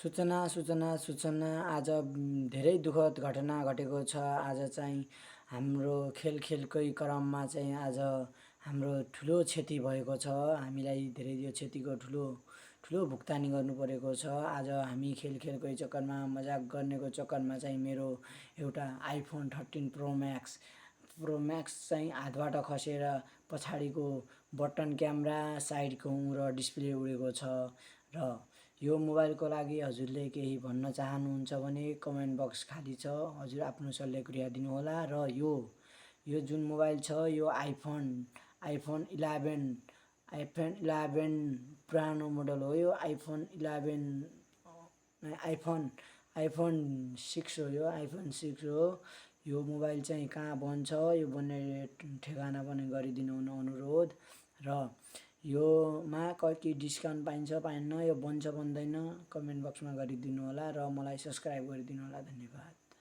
सूचना सूचना सूचना आज धेरै दुःखद घटना घटेको छ। आज चाहिँ हाम्रो खेलकै क्रममा चाहिँ आज हाम्रो ठुलो क्षति भएको छ। हामीलाई धेरै यो क्षतिको ठुलो भुक्तानी गर्नु परेको छ। आज हामी खेलकै चक्करमा मजाक गर्नेको चक्करमा चाहिँ मेरो एउटा आइफोन 13 प्रो म्याक्स चाहिँ हातबाट खसेर पछाडिको बटन क्यामेरा साइडको र डिस्प्ले उडेको छ। र यो मोबाइलको लागि हजुरले केही भन्न चाहनुहुन्छ भने कमेन्ट बक्स खाली छ, हजुर आफ्नो शल्यक्रिया दिनुहोला। र यो जुन मोबाइल छ यो आइफोन 11 पुरानो मोडल हो। यो आइफोन 6 हो। आइफोन 6 हो। यो मोबाइल चाहिँ कहाँ बन्छ, यो बन्ने ठेगाना पनि गरिदिनु हुन अनुरोध। र योमा कति डिस्काउन्ट पाइन्छ पाइन्न, यो बन्छ बन्दैन कमेन्ट बक्समा गरिदिनु होला र मलाई सब्सक्राइब गरिदिनु होला। धन्यवाद।